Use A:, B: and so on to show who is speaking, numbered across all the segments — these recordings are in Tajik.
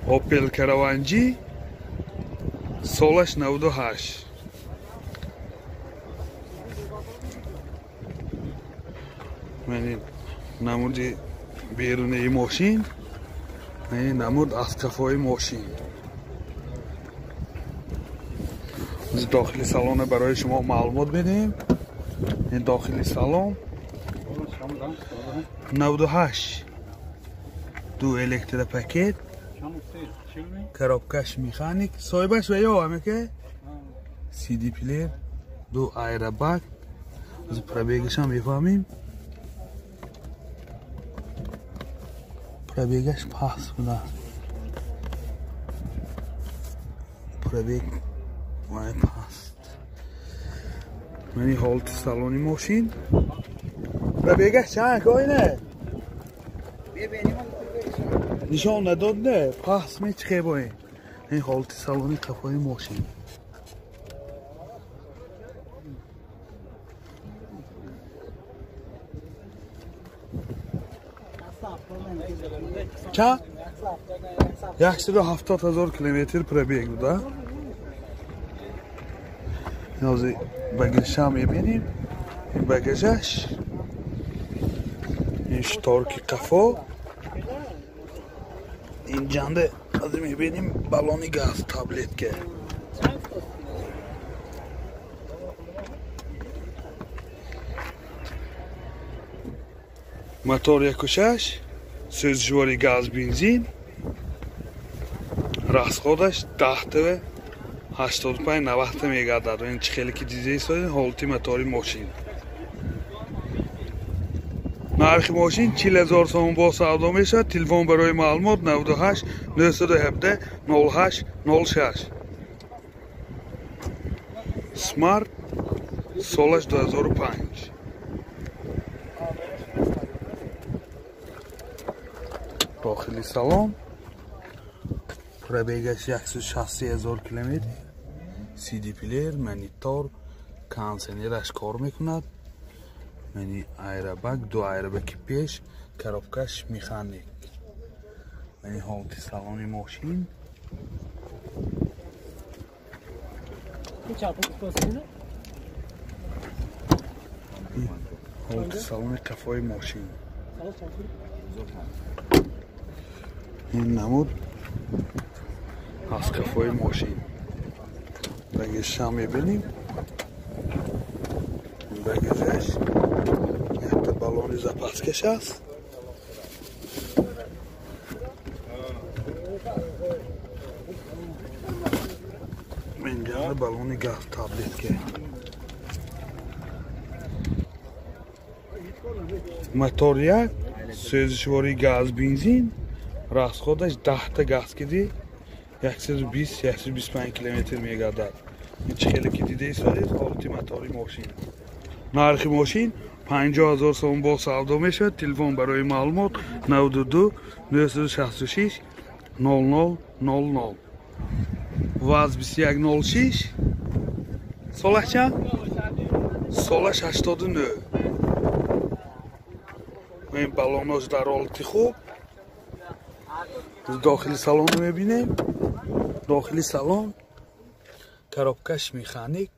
A: Opel Caravan G, солаш 98. Мани намуди берунаи мошин, мани намуд аз қафои мошин. Дохили салона барои шумо маълумот медиҳем. Ин дохили салон 98, ду электропакет, коробкаш механик, соҳибаш ва ё амеке CD плеер, ду аэробак. Аз пробегашам мефаҳмим. Пробегаш паст будааст. Пробег вай паст. Мани ҳолати салони мошин. Пробегаш чанд коине? Нишон надод не, паст мечиқе боин. Ин ҳолати салони қафои мошин. Чанд? 170 000 километр пробег буда. Ҳозир багажам мебинем. Ин багажаш, ин шторки қафо, ин ҷанде ҳозир мебинем баллони газ, таблетка. Мотор 1.6, сӯзишвори газ, бензин. Расходаш 10 85 90 мегардад. Ин чӣ хеле ки дида истодем ҳолати мотори мошин. Нархи мошин 40 000 сомон бо савдо мешавад. Телефон барои маълумот 98 917 08 06. Смарт, солаш 2005. Дохили салон пробегаш 163 000 километр, CD плеер, монитор, кондиционераш кор мекунад. Мани аэробак, ду аэробаки пеш, коробкаш механик. Мани ҳолати салони мошин. Ҳолати салони қафои мошин. Ин намуд аз қафои мошин. Багажшам мебинем. Багажаш якта баллони запаскаш аст. Инҷа баллони газ, таблетка. Мотор 1, сӯзишвори газ, бензин. Расходаш 10 газ киди 120-125 километр мегардад. Ин чӣ хеле ки дида истодед ҳолати мотори мошин. Нархи мошин 50 000 сомон бо савдо мешавад. Телефон барои маълумот 92 966 00 00. ВАЗ 2106, солаш чанд? Солаш 89. Ин баллонош дар ҳолати хуб. Дохили салонро мебинем. Дохили салон коробкаш механик,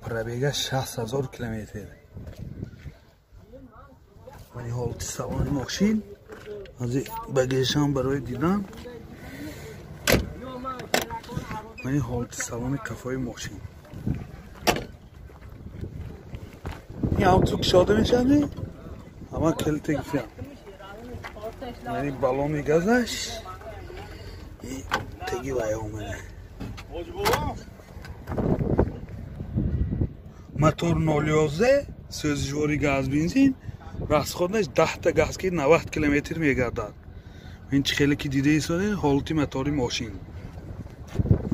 A: пробегаш 60 000 километр. Мани ҳолати салони мошин. Ҳозир багажам барои дидан. Мани ҳолати салони қафои мошин. Ин ҳам ту кушода мешавад? Ҳама калите гуфтам. Мани баллони газаш теги вай омада. Мотор 0.11, сӯзишвори газ, бензин. Расходаш 10 газ ки 90 километр мегардад. Ин чӣ хеле ки дида истодед ҳолати мотори мошин.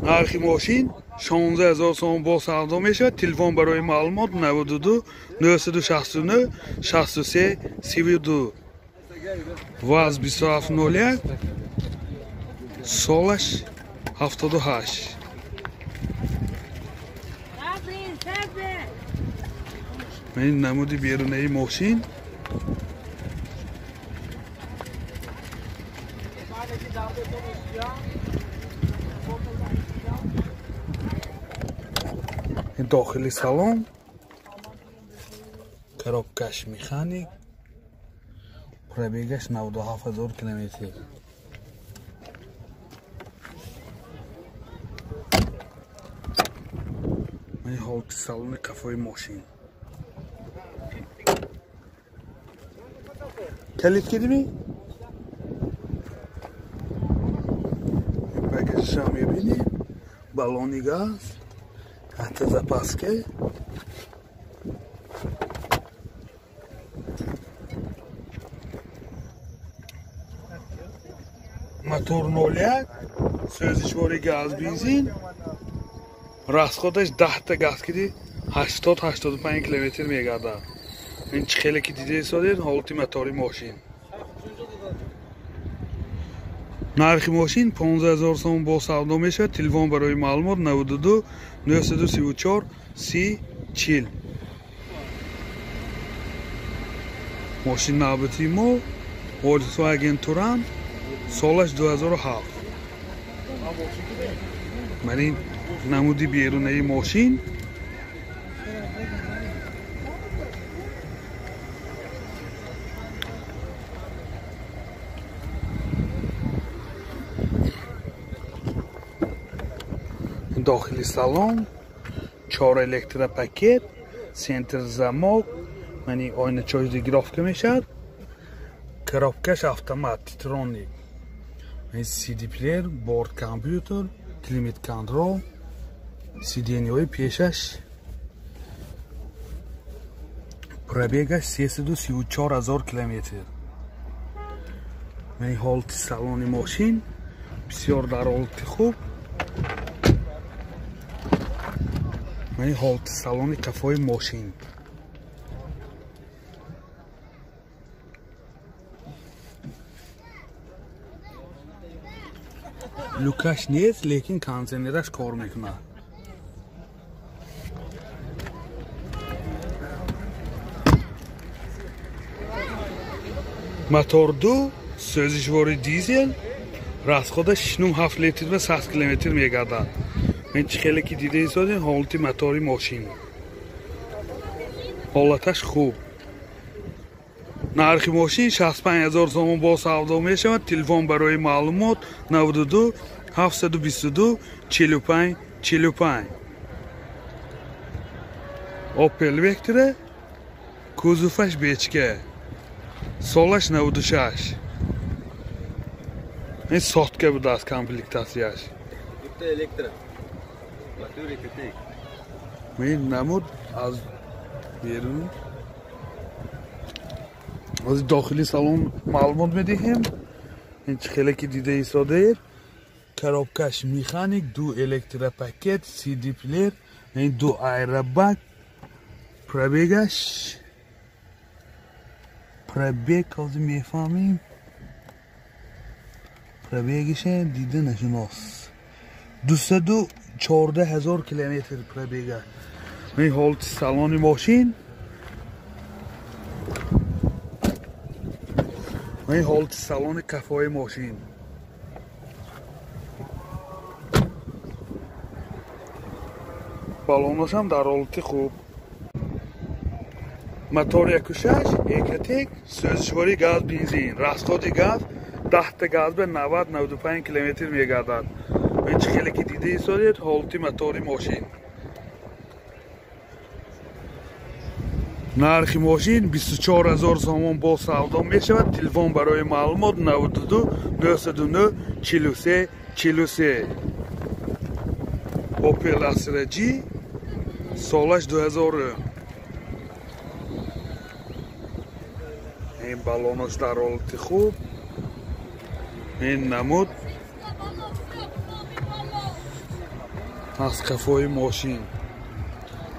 A: Нархи мошин 16 000 сомон бо савдо мешавад. Телефон барои маълумот 92 969 63 32. ВАЗ 2701, солаш 78. Ин намуди берунаи мошин. Дохили салон коробкаш механик, пробегаш 97 000 километр. Ин ҳолати салони қафои мошин. Калид кардими? Багажша мебинем, баллони газ, ҳатто запаска. Мотор 01, сӯзишвори газ бензин, расходаш 10 газ киди 80-85 километр мегардад. Ин чӣ хеле ки дида истодед ҳолати мотори мошин. Нархи мошин 15 000 сом бо савдо мешавад. Телефон барои маълумот 92 934 30 40. Мошин навбати мо Volkswagen Touran, солаш 2007. Ман ин намуди берунаи мошин. Дохили салон 4 электропакет, центр замок, мани ойначои регулировка мешавад. Коробкаш автомат, титроник, CD плеер, борт компютер, климат контрол, сиденьяҳои пешаш. Пробегаш 334 000 километр. Мани ҳолати салони мошин бисёр дар ҳолати хуб. Мани ҳолати салони қафои мошин. Люкаш нест, лекин кондиционераш кор мекунад. Мотор 2, сӯзишвори дизел, расходаш 6,7 литр ва 100 километр мегардад. Ин чӣ хеле ки дида истодем ҳолати мотори мошин. Ҳолаташ хуб. Нархи мошин 65 000 сомон бо савдо мешавад. Телефон барои маълумот 92 722 45 45. Opel Vectra, кузоваш бечка, солаш 96. Ин сотка будааст комплектатсияш.
B: Электро.
A: Ин намуд аз берун. Аз дохили салон маълумот медиҳем. Ин чӣ хеле ки дида истодаед, коробкаш механик, 2 электропакет, CD плеер, ин 2 аэробак, пробегаш пробег ҳозир мефаҳмем. Пробегише дида нашунос. 214 000 километр пробега. Ин ҳолати салони мошин. Ин ҳолати салони қафои мошин. Баллонашам дар ҳолати хуб. Мотор 1.6, Экотек, сӯзишвори газ бензин, расходи газ 10 газ ба 90-95 километр мегардад. Ин чӣ хеле ки дида истодед ҳолати мотори мошин. Нархи мошин 24 000 сомон бо савдо мешавад. Телефон барои маълумот 92 909 43 43. Opel Astra G, солаш 2000. Ин баллонаш дар ҳолати хуб. Ин намуд аз қафои мошин.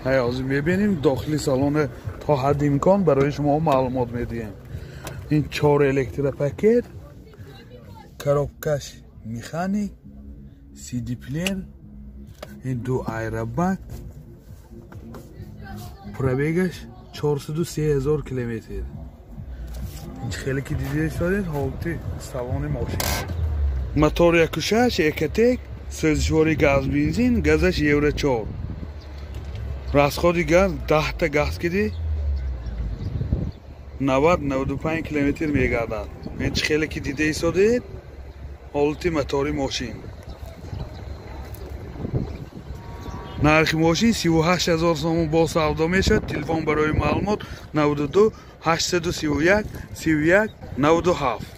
A: Ҳозир мебинем дохили салон то ҳадди имкон барои шумо маълумот медиҳем. Ин 4 электропакет, коробкаш механик, CD плеер, ин 2 аэробак, пробегаш 403 000 километр. Ин хеле ки дида истодед ҳолати салони мошин. Мотор 1.6 Экотек, сӯзишвори газ бензин, газаш Евро 4. Расходи газ 10 та газ киди 90-95 километр мегардад. Ин чӣ хеле ки дида истодед, ҳолати мотори мошин. Нархи мошин 38 000 сомон бо савдо мешавад. Телефон барои маълумот 92 831 31 97.